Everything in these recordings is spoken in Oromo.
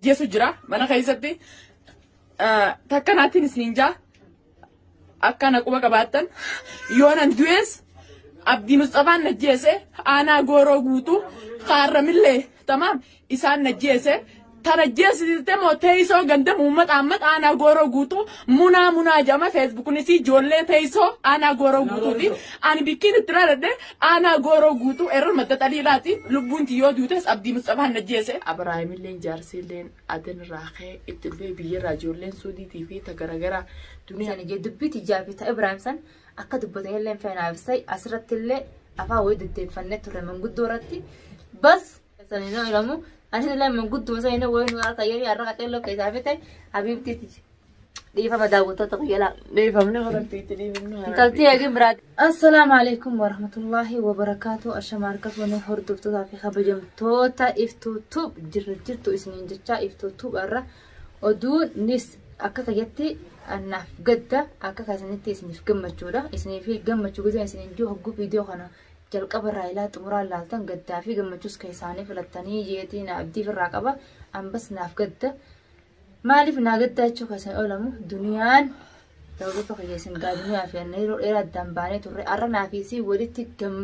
Jeesu jira mana keessatti. Takka naattiin isiniin jaa akkana quba qabaattan yoonan du'es Abdii Musxafaan na jeese aanaa gooroo guutuu kaarramillee tamaam isaan na jeese tana jeesiste moo teessoo ganda uummata ammat aanaa gooroo guutuu munaa munaa jedhama feesbuukunis ijoollee teessoo aanaa gooroo guutuuti ani bikkiin itti raadadhe aanaa gooroo guutuu erga madda xaliilaati lubbuun tiyyoo duutes Abdii Musxafaan na jeese. Abiraahimilleen jaarsiilleen adan irraa ka'ee itti dhufee biyyarraa ijoolleen suudiitii fi ta garaagaraa duniyaa. Sani jee dubbii tijjaa fi ta Ibraahim san akka dubbatan illee feenaaf sai asirratti illee afaan wayii deddeebifannee turre manguddoo irratti bas sani noo ilamu anis illee manguddoo sani noo wayii nu harka yeroo har'a qaceelloo keessaa fite habiibtiiti dhiifama daawwattoota guyyalaa. Dhiifamni horabbiitti dhiifamni horabbiitti. Intaltii eegin biraati. Assalaamu alaikum warahmatullaahi wabarakaatu. Ashama harka fuune hordoftootaa fi kabajamtoota Iftuu Tube jirra jirtu isiniin jechaa Iftuu Tube irra oduunis akka kayyatti annaaf gadda akka kaasanitti isiniif gammachuudha. Isiniif gammachuu gizeen isiniin jiru hogguu viidiyoo kana jalqaba irraa ilaa xumuraa ilaaltan gaddaa fi gammachuus keessaanii filattanii jeetiin abdiif irraa qaba. Ambas naaf gadda. Maaliif naa gaddaa jechuu keessan oolamu duniyaan daawwattoota kiyya isin gaa duniyaa fi anna yeroo dheeraa addaan baanee turre har'a naa fi isii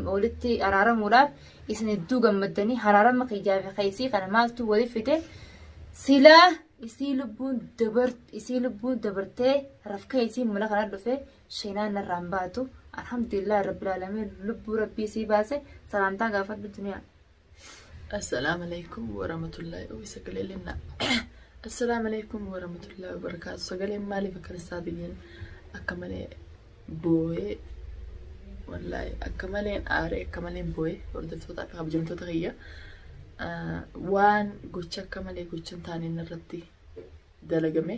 walitti araaramuudhaaf isin hedduu gammaddanii haraarama kiyyaa fi keessii kana maaltu walitti fide silaa isii lubbuun dabar isii lubbuun dabartee rafkee isii mala kana dhufe sheenaan narraan baatu alhamdulillah rabbil aalamiin lubbuu rabbii isii baase salaamtaa gaafadhu duniyaa. Assalaamu alaikum warahmatullahi wabarakatuh. Sagalee linnaa. Assalaamu alaikum warahmatullahi wabarakatuh. Sagaleen maaliif akkana isaatiin akka malee boo'ee wallaahi akka maleen aaree akka maleen boo'ee hordoftootaa fi kabajamtoota kiyya waan gocha akka malee gocha hin taane irratti dalagame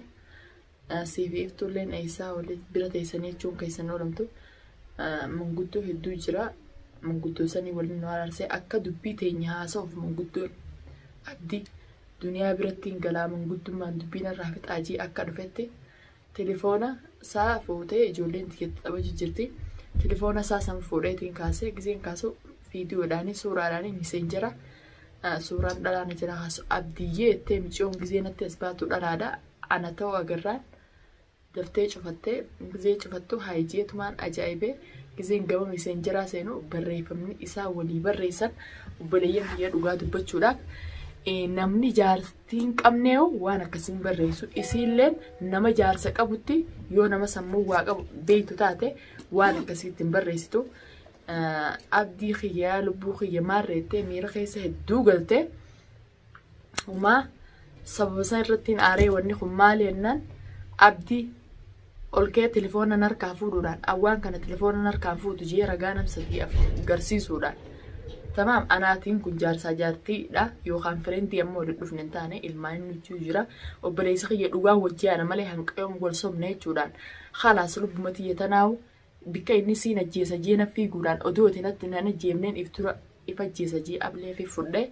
siif iftuulleen eessaa walitti bira teessanii jechuun keessan oolamtu manguddoo hedduu jira. Manguddoo sanii waliin nu araarsee akka dubbii teenya haasa'uuf manguddoon abdii duniyaa biratti hin galaa manguddummaan dubbiin irraa fixaajii akka dhufetti telefoona isaa fuutee ijoolleen tikeetti taphachuu jirti. Telefoona isaa san fuudheetiin kaasee giseen kaasu viidiyoodhaan suuraadhaan miseenjera suuraan dhalaana jira kaasu abdiyyee jettee micoon gisee natti as baatu dhalaadha ana ta'uu agarraan daftee cufattee gisee cufattu haayijeetumaan ajaa'ibee giseen gama miseenjeraa seenu barreeffamni isaa walii barreessan obboleeyyan biyya dhugaa dubbachuudhaaf namni jaartii hin qabneewu waan akkasiin barreessu isiilleen nama jaarsa qabutti yoo nama sammuu waa qabu beektu taate waan akkasiitti hin barreessitu. Abdii kiyyaa lubbuu kiyya maarreettee miira keessa hedduu galtee humaa sababa isaa irratti hin aaree wanni kun maali jennaan abdii ol ka'ee telefoona harkaa fuudhuudhaan awwaan kana telefoona harkaan fuutu jee ragaa namsatii agarsiisuudhaan. Tamaam anaatiin kun jaarsaa jaartiidha yookaan fireentii ammoo walitti dhufne hin taane ilmaan inni jechuu jira obboleessa kiyya dhugaan wajjii ana malee hanqayoon wal sobne jechuudhaan khalaas lubbuma tiyya tanaawu bikka inni siin ajjeesa jee na fiiguudhaan odoo ati natti nan ajjeefneen if dura if ajjeesa jee ablee fi fudhee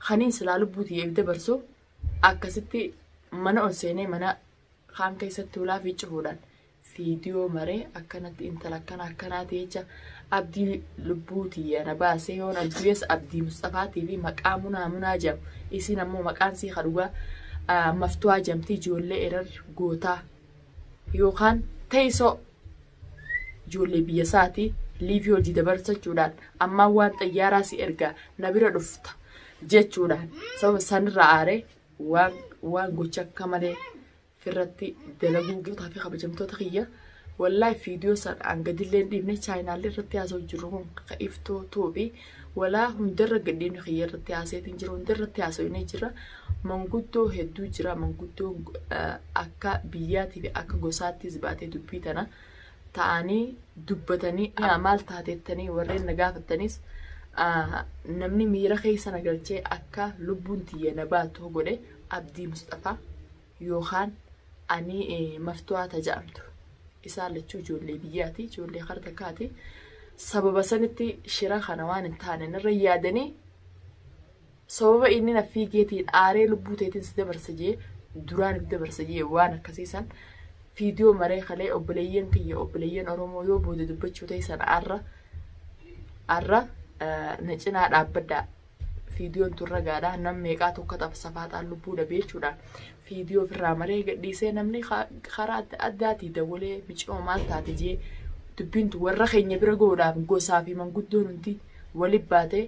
kaniin silaa lubbuu tiyya if dabarsu akkasitti mana ol seenee mana kaan keessatti ulaa fi cufuudhaan viidiyoo maree akkanatti intala akkana akkanaati jecha abdii lubbuu tiyya na baasee yoon abdiyees abdii Mustafaatii fi maqaa munaa munaa jedhamu isin ammoo maqaan sii kadhugaa maftuwaa jedhamti ijoollee erar gootaa yookaan teessoo ijoollee biyya isaatii liivii hojii dabarsachuudhaan ammaa waan xayyaaraa si ergaa na bira dhufta jechuudhaan sababa sanirraa aaree waan gocha akka malee firratti dalaguu gootaa fi kabajamtoota kiyya wallaahi viidiyoo san hangadillee hin dhiifne chaayinaallee irratti haasa'u jiru kun iftoo tuubi walaa hundarra gadhiifne kiyya irratti haasa'iitiin jira hundarratti haasa'inee jira manguddoo hedduu jira manguddoo akka biyyaatii fi akka gosaattis baatee dubbii tana ta'anii dubbatanii maal taatettanii warreen na gaafattanis namni miira keessa na galchee akka lubbuun tiyya na baatu godhe Abdii Mustafaa yookaan ani maftuwaa jedhamtu isaan lachuu ijoollee biyyaati ijoollee harka kaati sababa sanitti shira kana waan hin taane narra yaadanii sababa inni na fiigeetiin aaree lubbuu teetiin si dabarsa jee duraan if dabarsa jee waan akkasiisan viidiyoo maree kalee obboleeyyan kiyya obboleeyyan Oromoo yoo booda dubbachuu ta'e sana arra arra na cinaa dhaabbadhaa. Fiidiyoon tun ragaadha. Nam meeqaa tokko tapha safaaxaan lubbuu dhabee jechuudhaan fiidiyoo ofirraa maree gadhiisee namni karaa adda addaatii dawwalee miciyoo maal taate jee dubbiin tun warra keenya bira gahuudhaaf gosaa fi manguddoon hundi waliin baatee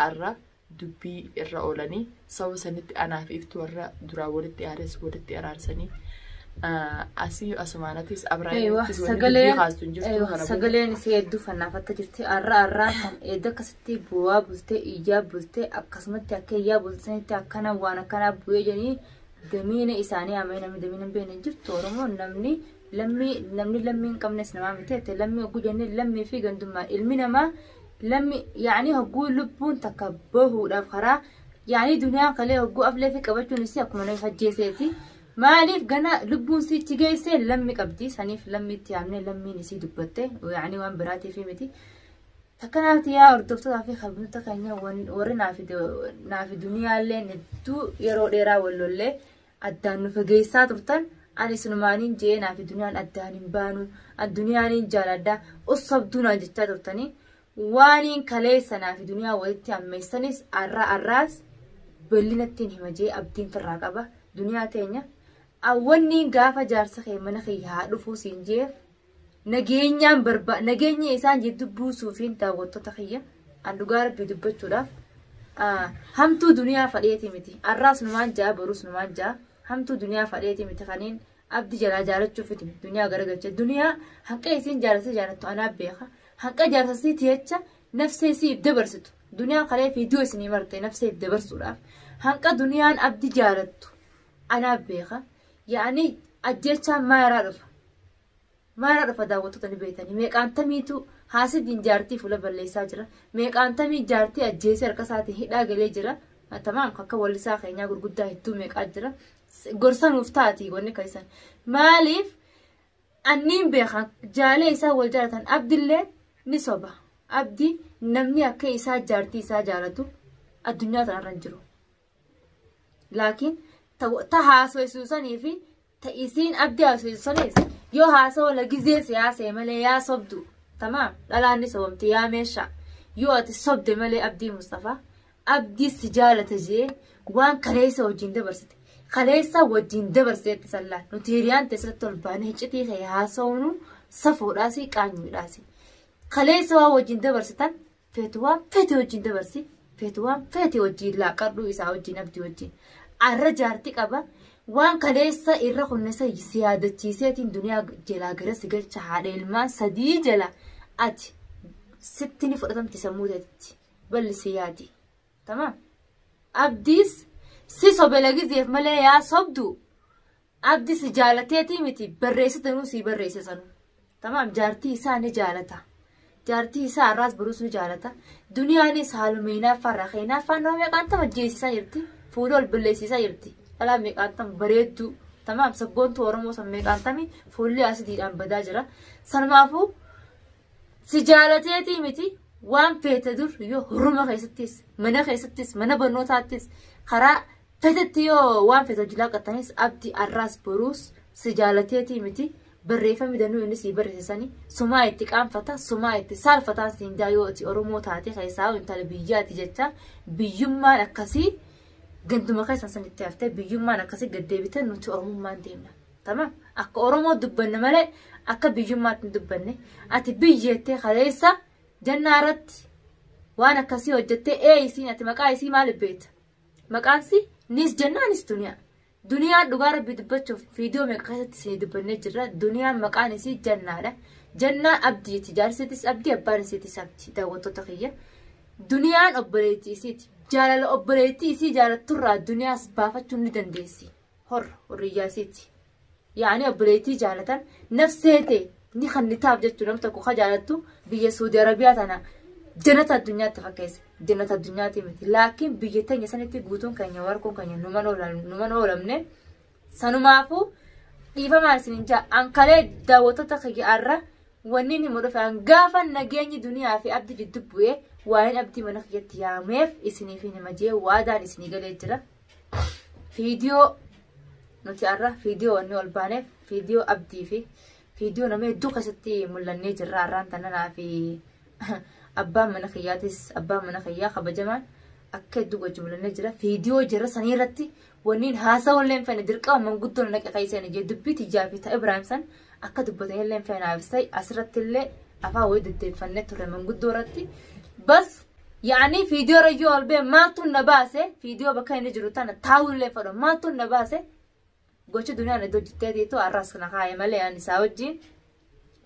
har'a dubbii irra oolanii sababa sanitti anaaf iftu warra duraa walitti aares walitti araarsanii asii asumaanatis Abrahaamiittis wanni dubbii kaastu hin jirtu kana booda. Sagaleen isii hedduu fannaafatta jirti. Har'a har'aa kan edda akkasitti bu'aa bultee iyyaa bultee akkasumatti akka iyyaa bultanitti akkana waan akkanaa bu'ee jedhanii damiina isaanii amee namni damiina hin beekne hin jirtu. Oromoon namni lammii namni lammii hin qabnes namaa miti jette lammii hogguu jennee lammii fi gandummaa ilmi namaa lammi yaani hogguu lubbuun takka bahuudhaaf karaa yaani duniyaan kalee hogguu aflee fi qabachuun isii akkuma nama ajjeeseeti. Maaliif gana lubbuun sichi geesse lammi qabdi saniif lammi itti yaamnee lammiin isii dubbatte yaani waan biraatiif miti. Takkanaaf yaa hordoftootaa fi kabajamtoota keenya warri naafi duniyaallee hedduu yeroo dheeraa wal lollee addaan nu fageessaa turtan ani isinumaaniin jee naafi duniyaan addaan hin baanu addunyaaniin jaaladha ossobduu naan jechaa turtanii waaniin kaleessa naafi duniyaa walitti hammeessanis arraa arraas bal'inattiin hima jee abdiin firraa qaba duniyaa teenya awwanniin gaafa jaarsa kee mana kiyya haa dhufuu siin jeef nageenyaan barba nageenya isaan jidduu buusuufiin daawwattoota kiyya an dhugaa rabbii dubbachuudhaaf hamtuu duniyaa fadheeti miti arraas numaan ja'a boruus numaan ja'a hamtuu duniyaa fadheeti miti kaniin abdi jalaa jaalachuuf miti duniyaa garagalche duniyaa hanqa isiin jaalatee jaalattu anaa beeka hanqa jaarsasii tiyecha nafsee isiif dabarsitu duniyaa kalee fiidiyoo isinii marte nafsee if dabarsuudhaaf hanqa duniyaan abdi jaalattu anaa beeka yaani ajjechaan maaraa dhufa maaraa dhufa daawwattoota ni beektanii meeqaan tamiitu haasidiin jaartii fuula balleessaa jira meeqaan tamii jaartii ajjeesee harka isaatiin hidhaa galee jira tamaam akka wallisaa keenyaa gurguddaa hedduu meeqaa jira gorsa nuuf taati wanni keessan maaliif anniin beekan jaalee isaa wal jaalatan abdillee ni soba abdi namni akka isaa jaartii isaa jaalatu addunyaa tanarra hin jiru laakiin ta haasofsiisanii fi ta isiin abdi haasofsiisanis yoo haasawa lagizee siyaasee malee yaa sobdu tamaam dhalaan ni sobamti yaa meeshaa yoo ati sobde malee abdii Mustafaa abdii si jaalata jee waan kaleessa wajjin dabarsite kaleessa wajjin dabarsiteetti sallaan nuti hiriyaan teessatti ol baanee hiccitii kee haasawnu safuudhaasi qaanyuudhaasi kaleessa waan wajjin dabarsitan feetu waan feete wajjin dabarsi feetu waan feete wajjin laaqadhuu isaa wajjin abdii wajjin arra jaarti qaba waan kaleessa irra kunnesa si yaadachiiseetiin duniyaa jalaa gara si galcha haadha ilmaan sadii jala ati sitti ni fudhatamti sammuu teetitti balli si yaadi tamaam abdiis si sobe lagizeef malee yaa sobdu abdi si jaalateetii miti barreessitanuu si barreessisanuu tamaam jaartii isaa ni jaalata jaartii isaa har'aas boruus ni jaalata duniyaanis haaluma hinaaffaa irraa hinaaffaan nama meeqaan tama jeesisaa jirti fuula ol balleessisaa jirti dhalaa meeqaan tama bareedduu tamaam sabboontuu oromoo san meeqaan tami fuulli asidiidhaan badaa jira sanumaafuu si jaalateetii miti waan feete dur yoo huruma keessattis mana keessattis mana barnootaattis karaa fetetti yoo waan feete hojii laaqattanis abdii arraas boruus si jaalateetii miti barreeffamni danuu inni sii barreessisanii sumaa itti qaanfata sumaa itti saalfataan siin jaa yoo ati oromoo taate keessaa intala biyyaati jecha biyyummaan akkasii ganduma keessan sanitti haftee biyyummaan akkasii gaddeebite nuti oromummaan deemna. Tamam akka oromoo dubbanne malee akka biyyummaatti hin dubbanne ati biyyeettee kaleessa jannaa irratti waan akkasii hojjettee ee isiin ati maqaa isii maaliif beekta? Maqaan si nis jannaanis duniyaa. Duniyaan dhugaa rabbii dubbachuuf viidiyoo meeqa keessatti isinii dubbannee jirra. Duniyaan maqaan isii jannaadha. Jannaan abdiiti. Jaarsiitis abdii abbaan isiitis abdii daawwattoota kiyya. Duniyaan obboleettii isiiti. Jaalala obboleettii isii jaalatturraa duniyaas baafachuu ni dandeessi. Hor horiyyaa isiiti. Yaani obboleettii jaalatan nafsee ta'e ni kannitaaf jechuudha nam tokko ka jaalattu biyya Suudi Arabiyaa tana janata addunyaatti fakkeessa. Janata addunyaatti miti. Laakiin biyya teenya sanitti guutuun keenya warquun keenya numan oolamne sanumaafuu dhiifamaa isin jaa ankalee daawwattoota kiyya arra wanni inni dhufe gaafa nageenyi duniyaa fi abdii jidduu bu'ee waa'een abdii mana kiyyatti yaameef isiniif hima jee waadaan isinii galee jira. Fiidiyoo nuti arra fiidiyoo wanni ol baaneef fiidiyoo abdii fi fiidiyoo nama hedduu keessatti mul'annee jirra arraan tananaa fi abbaan mana kiyyaatis abbaan mana kiyyaa kabajamaan Akka hedduu wajji mul'annee jira. Viidiyoo jira sanii irratti wanniin haasawullee hin feene dirqama manguddoon naqa keessa jee dubbii tiyyaa fi ta'a Ibraahim san akka dubbatan illee hin feene abisai asirratti illee afaan wayii deddeebifannee turre manguddoo irratti. Bas yaani viidiyoo irra yoo ol bee maaltu na baase viidiyoo bakka inni jiru tana taa'ullee fedhu maaltu na baase gocha duniyaan iddoo jitteetiitu har'as na kaaye malee ani isaa wajjin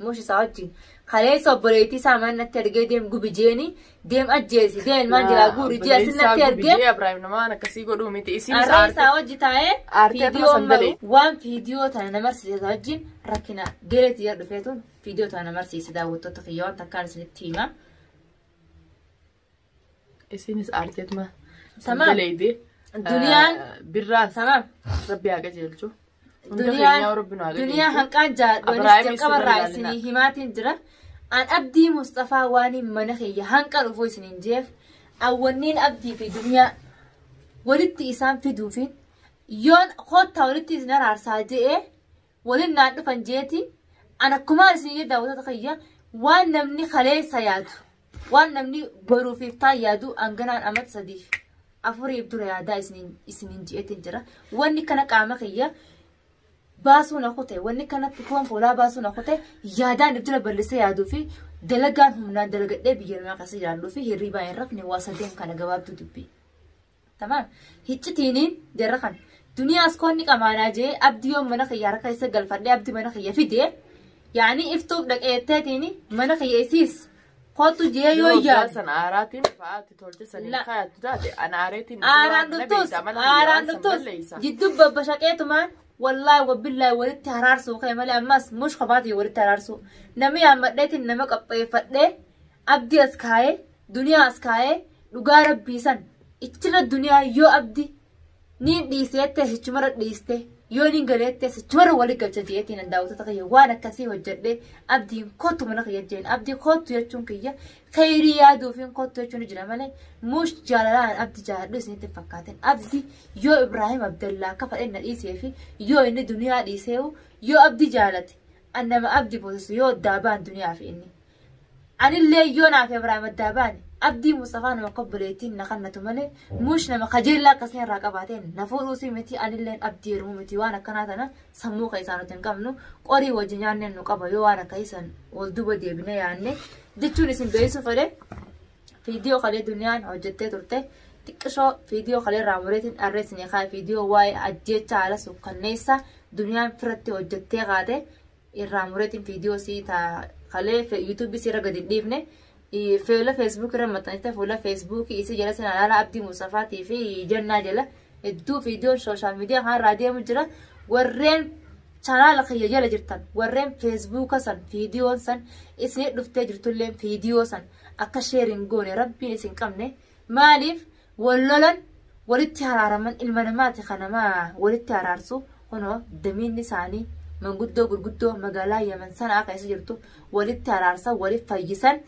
mush isaa wajjin kaleessa obboleettii isaa mana natti ergee deem gubi jeeni deem ajjeesi deem ilmaan jalaa guuri jee asin natti ergee Ibraahim namaan akkasii godhuu miti. Isinis har'a isaa wajji taa'ee aartee viidiyoo san dalee. waan viidiyoo tana na marsiise wajjin rakkina gereetti yaa dhufeetu viidiyoo tana na marsiise daawwattoota kiyya waan takkaan isinitti hima. Isinis aarteetuma san Tamaam. daleeyde. Duniyaan Birraas. Tamaam. Rabbi haa qajeelchu. Hunda Duniyaan keenyaa Rabbi nu haa duniyaa qajeelchu. hanqaan jaadhu Abrahaam jalqaba isin irraa ilaalina. isinii himaatiin jira. An Abdii Mustafaa waan hin mana kiyya hanqa dhufuu isiniin jeef awwanniin abdii fi duniyaa walitti isaan fiduufi yoon kottaa walitti isin araarsaa je'ee waliin naan dhufan jeeti an akkumaan isin jedhe daawwattoota kiyya waan namni kaleessa yaadu waan namni boruufiif taan yaadu hanganaan amata sadiif afuriif dura yaadaa isiniin je'eetiin jira wanni kana qaama kiyya baasuu na kute wanni kanatti foon fuulaa baasuu na kute yaadaan if dura bal'isee yaaduu fi dalagaan humnaan dalagadhee biyya namaa keessa jiraadhuu fi hirribaa hin rafne waa sadeen kana gabaabduu dubbii. Tamaam. Hiccitiiniin jarra kan duniyaas koonni qamaanaa jee abdii yoon mana kiyya harka isa galfadhee abdii mana kiyya fidee yaani iftuuf dhaqeetteetiin mana kiyya isiis kootu jee yoo yaadu. San aaraatiin fa'aatti tolche sanii La. kaayattu taate an aareetiin Aaraan dhuftus aaraan dhuftus jidduu babbashaqeetumaan wallaahi wabbillaahi walitti haraarsuu ka'e malee ammas mush kophaati walitti haraarsuu namni yaammadheetiin nama qopheeffadhee abdii as kaa'ee duniyaa as kaa'ee dhugaa rabbii san ichirra duniyaa yoo abdii niin dhiiseettee sichumarra dhiiste yoo niin galeettee sichumarra wali galcha jeetiin daawwattoota kiyya waan akkasii hojjedhee abdiin kottu mana kiyya jeen abdii kottu jechuun kiyya kheyrii yaaduufiin kottu jechuun jira malee mush jaalalaan abdii jaaladhu isinitti hin fakkaatin abdii yoo Ibraahim Abdallaa akka fedhe na dhiisee fi yoo inni duniyaa dhiiseewu yoo abdii jaalate an nama abdii boosisu yoo daabaan duniyaa fi inni. Anillee yoo naaf Ibraahim addaa baane abdii Mustafaa nama kobboleettiin na kannatu malee mush nama kajeellaa akkasii irraa qabaateen na fuudhuusii miti anilleen abdii heerumuu miti waan akkanaa tana sammuu keessaa nuti hin qabnu qorii wajji nyaanneen nu qaba yoo waan akkasii wal duuba deebine yaanne jechuun isin beeksisuu fedhe viidiyoo kalee duniyaan hojjettee turte xiqqishoo viidiyoo kalee raamureetiin arreessinee kaa viidiyoo waa'ee ajjeecha haala sukkanneessa duniyaan firatti hojjettee kaate irraa mureetiin viidiyoo sii taa kalee yuutuubii sii irra gadi hin dhiifne fuula feesbuuk irra maxxansite fuula feesbuukii isii jala sana alaala abdii Mustafaatii fi jannaa jala hedduu viidiyoon sooshaal miidiyaa kanarraa deemu jira warreen chaanaala kiyya jala jirtan warreen feesbuuka san viidiyoon san isin dhuftee jirtullee viidiyoo san akka sheeriin goone rabbiin isin qabne maaliif wal lolan walitti haraaraman ilma namaati kanamaa walitti haraarsu kunoo damiinni isaanii manguddoo gurguddoo magaalaa Yaman sana akka isa jirtu walitti haraarsan walitti fayyisan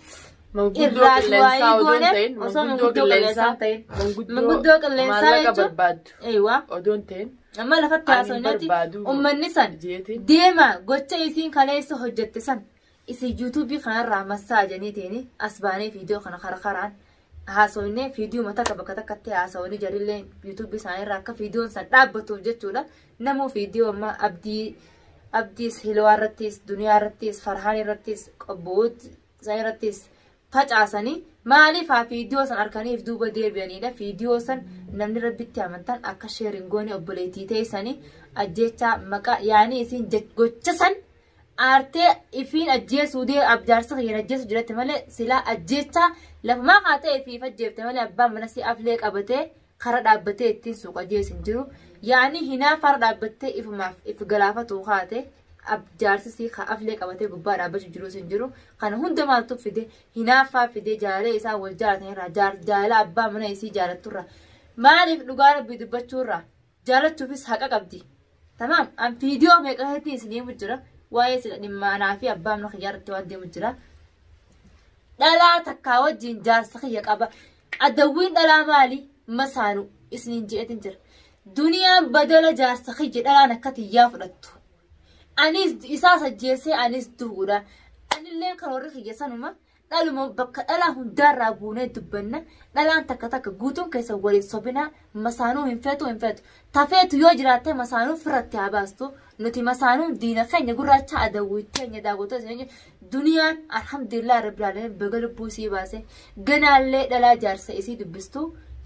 Manguddoo irraa qilleensaa du'aayii odoo hin goone ta'in osoo manguddoo manguddoo qilleensaa qilleensaa hin ta'in manguddoo qilleensaa maallaqa jechuun barbaaddu eeywaa odoo hin ta'in amma lafatti ani haasofneeti barbaadu ummanni san jeetiin deema gocha isiin kaleessa hojjette san isin yuutuubii kanarraa massaa janiitiin as baanee viidiyoo kana karkaraan haasofnee viidiyoo mataa takka bakka takkatti haasawanii jarillee yuutuubii isaaniirraa akka viidiyoon san dhaabbatuuf jechuudha namuu viidiyoo amma abdii abdiis hilwaa irrattis duniyaa irrattis farhaan irrattis qobboot isaan irrattis facaasanii maaliif haa viidiyoo san harkaniif duuba deebi'anidha viidiyoo san namni rabbitti amantan akka sheerin goone obboleettii teessanii ajjeechaa maqaa yaanii isiin gocha san aartee ifiin ajjeesuu dee abjaarsa kiyyaan ajjeesuu jiratti malee silaa ajjeechaa lafumaa haa ta'e ifiif ajjeefte malee abbaan mana si aflee qabatee kara dhaabbatee ittiin suuqa ajjeesin jiru yaanii hinaaf hara dhaabbattee ifumaaf if galaafatu haate jaarsi si aflee qabatee gubbaa dhaabbachuu jirus hin jiru kana hunda maaltu fide hinaaffaa fide jaalee isaa wal jaalatan irraa jaalala abbaa mana isii jaalatturra maaliif dhugaa rabbii dubbachuurra jaalachuufis haqa qabdi. Tamaam an viidiyoo meeqa keessatti isin deemu jira waa'ee sila dhimma anaa fi abbaa mana kiyyaa irratti waan deemu jira. Dhalaa takkaa wajjin jaarsa kiyya qaba. Adawwiin dhalaa maali? Masaanu isiniin je'etin jira. Duniyaan badala jaarsa kiyya dhalaan akka tiyyaa fudhattu. Anis isaas ajjeesee anis du'uudha. Anillee karoorri kiyya sanuma Dhaluma bakka dhalaa hundaarraa buunee dubbanna. Dhalaan takka takka guutuun keessa waliin sobinaa masaanuu hin feetu hin feetu. Tafeetu yoo jiraatte masaanuu firratti haa baastu. Nuti masaanuu diina keenya gurraacha adawwii keenya daawwattoota isin duniyaan alhamdulillah rabbil alamin baga lubbuu isii baase. Ganaallee dhalaa jaarsa isii dubbistu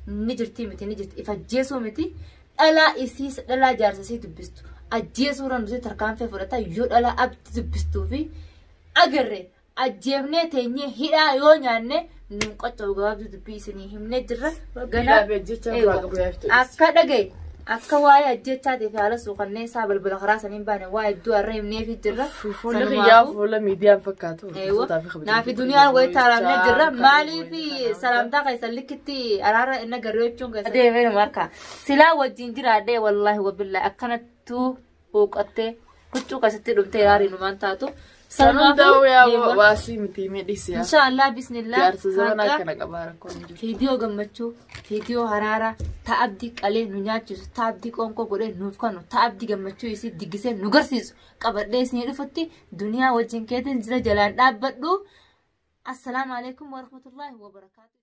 ni jirti miti ni jirti ifajjeesuu miti. Dhalaa isii dhalaa jaarsa isii dubbistu ajjeesuurra nuti tarkaanfii fudhata yoo dhalaa abdi dubbistuu fi agarre ajjeefnee teenyee hidhaa yoo nyaanne nuun qoccoo gabaabduu dubbii isinii himnee jirra. Akka dhagaye akka waa'ee ajjeechaatii fi haala suuqannee isaa balbala karaa saniin baane waa'ee hedduu har'a himneefi jirra. Fuulli xiyyaa fuula miidiyaan fakkaatu. Naafi duniyaan wayitti araarnee jirra. Maaliif salaamtaa keessan likkitti araara inni agarree jechuun keessa. Adeemee nu harka. Silaa wajjin jiraadhee wallaahi wabillaahi akkanattuu huuqattee huccuu keessatti dhumtee araarii numaan taatu. Sanuun daawuu yaa waasii miti miidhisi yaa. Inshaallah bismillah. Jaarsa zamanaa akkana qabaa rakkoon hin jiru. Viidiyoo gammachuu, viidiyoo haraaraa, ta abdii qalee nu nyaachisu, ta abdii qoonqoo godhee nuuf kennu, ta abdii gammachuu isii diggisee nu garsiisu qabadhee isinii dhufutti duniyaa wajjin keetiin jira jalaan dhaabbadhu. Assalaamu alaikum warahmatullaahi wabarakaatu.